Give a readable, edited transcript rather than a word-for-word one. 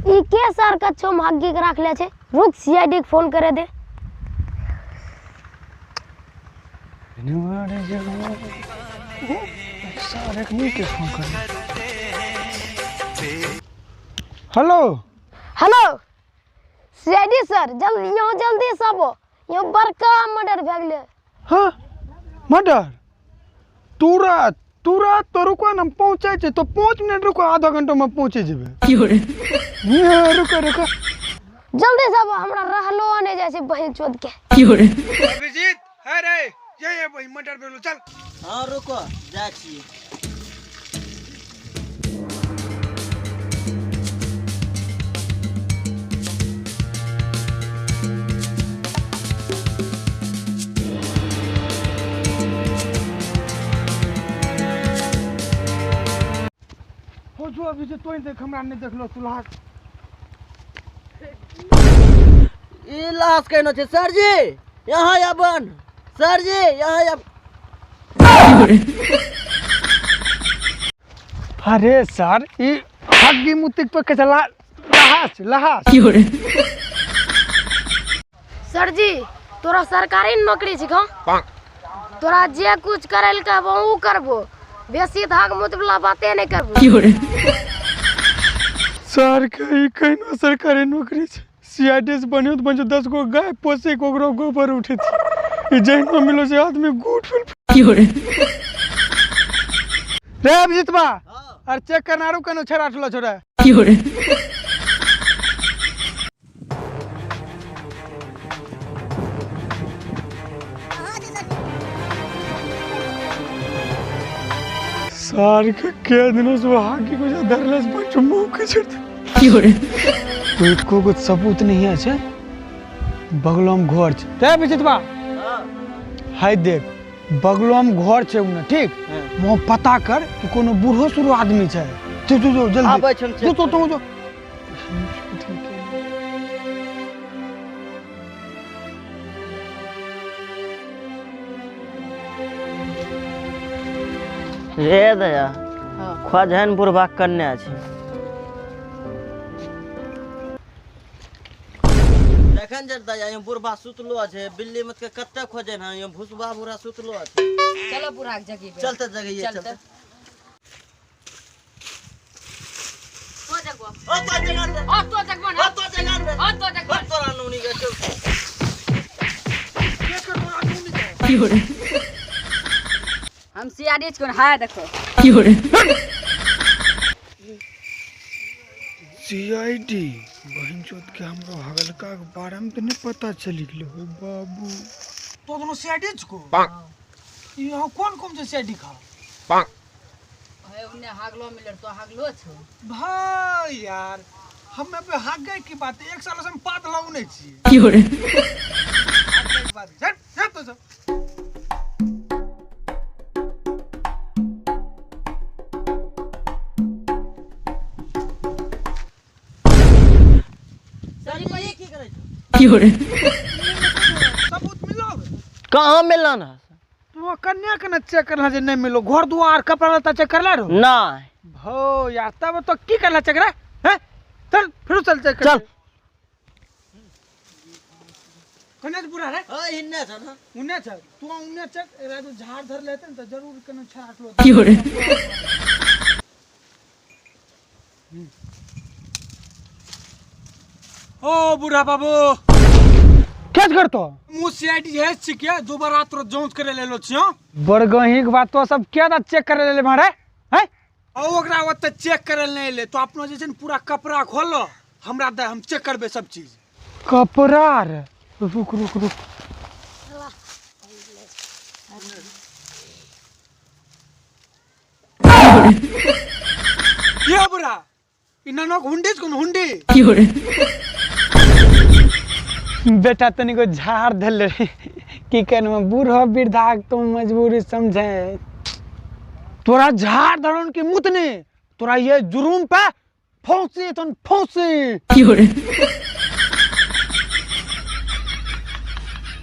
ई के सर कच्छो भाग्य के राख ले छे। रुक सीआईडी के फोन करे दे। सर एक के फोन कर। हेलो हेलो सीआईडी सर, जल्दी यहाँ जल्दी से आबो, यहाँ बड़का मर्डर भए गेलै। हाँ मर्डर? तुरंत तुरंत तो रुको ना, हम पहुँचै छी तो 5 मिनट रुको, आधा घंटा में पहुँचे जेबै। रुको रुको जल्दी से आबो, हमरा रहलो नहीं जाइ छै बहिन चोद के। अभिजीत है रे, ये वही मर्डर भेलो, चल। हाँ रुको जाइ छी। हो जो अभिजीत तों देख, हमरा नहीं देखलो तू लाश। ई लाश केना छै सर जी? यहाँ आबन सर जी, यहाँ आब। अरे सर, ई हग्गी मुत्तिक पे के चला लहास लहास। सर जी तोरा सरकारी नौकरी छिको, तोरा जे कुछ करे ल कहबो उ करबो, बेसी धाग मुत वाला बाते नहीं करबो। सर के ई केना सरकारी नौकरी छै? सीआईडी से बनियो त बन 10 गो गाय पोसे के ओकरो गोबर उठे छै। ई जहिना मिलो से आदमी गुट फुल। रे अभिजीतबा, अरे चेक करना रू केनो छेड़ा ठलो छोड़ा। सार के के दिनों से हाकी को धरले से बच्चों मुंह के छेड़। कोई को कुछ सबूत नहीं है छे, बगलोम घर छे। रे अभिजीतबा, हाय देख बगलोम घर छे उने, ठीक? वहाँ पता कर कि कोनो बूढ़ो सुरो आदमी छे। जो जो जो जल्दी आबै छन। जो तो तो जो रे दया, खोजन बुढ़बा कन्या छै। देखन जे दया, यहाँ बुढ़बा सुतलो छै, बिल्ली मत के कते खोजन है, यहाँ भुसबा बुढ़ा सुतलो छै। चलो बुढ़ा के जगेबै। चलते जगैये, चलते। चलते। तो जगबो। ओ तो जगान रे। ओ तो जगबो ना। ओ तो जगान रे। ओ तो जगबो। ओ तोरा नूनी के चल। हम सीआईडी कोन हाय देखो। सीआईडी बहन चोद के हमरो हगलका के बारे में तो नहीं पता चली गेलो हो बाबू। तो दोनों सीआईडी को यहाँ कौन कौन से सीआईडी खा? हे उन्ने हागलो मिलर तो हागलो छो। भाई यार हमें पे हाग गए की बात, 1 साल से हम पात लाऊ नहीं छी। बात झट झट तो सब। सर जी की करै छो? सबूत मिलो? कहाँ मिलल ना? तू कन्या के न चेक करला जे नहीं मिलो, घर दुआर कपड़ा लत्ता चेक करला रो? नहीं। भो यार तब तो की करला चेक रे? हैं? चल फिर चल चेक कर। चल। कन्या से बुरा रे? हां हिन्ने छ ना। उन्ने छ, तू उन्ने चेक, एरा जो झाड़ धर लेते न त जरूर कनो छाट लो। ओ बुढ़ा बाबू क्या करतो? मु सीआईडी है छिके, दोबारा तोर जांच करे लेलो छियो। बड़गही के बात तो सब क्या दा चेक करे ले मारे हैं? ओ ओकरा ओते चेक करे ले ले तो अपनो जे छै न पूरा कपड़ा खोलो हमरा दे, हम चेक करबे सब चीज। कपड़ा रे रुक रुक रुक। ये बुढ़ा ई ननक हुंडी कोन हुंडी? बेटा तनिको झाड़ धल रे की करना, बूढ़ो वृद्धा तो मजबूरी समझे। तोरा झाड़ धरन के मुत ने तोरा ये जुर्म पे फांसी तन फांसी।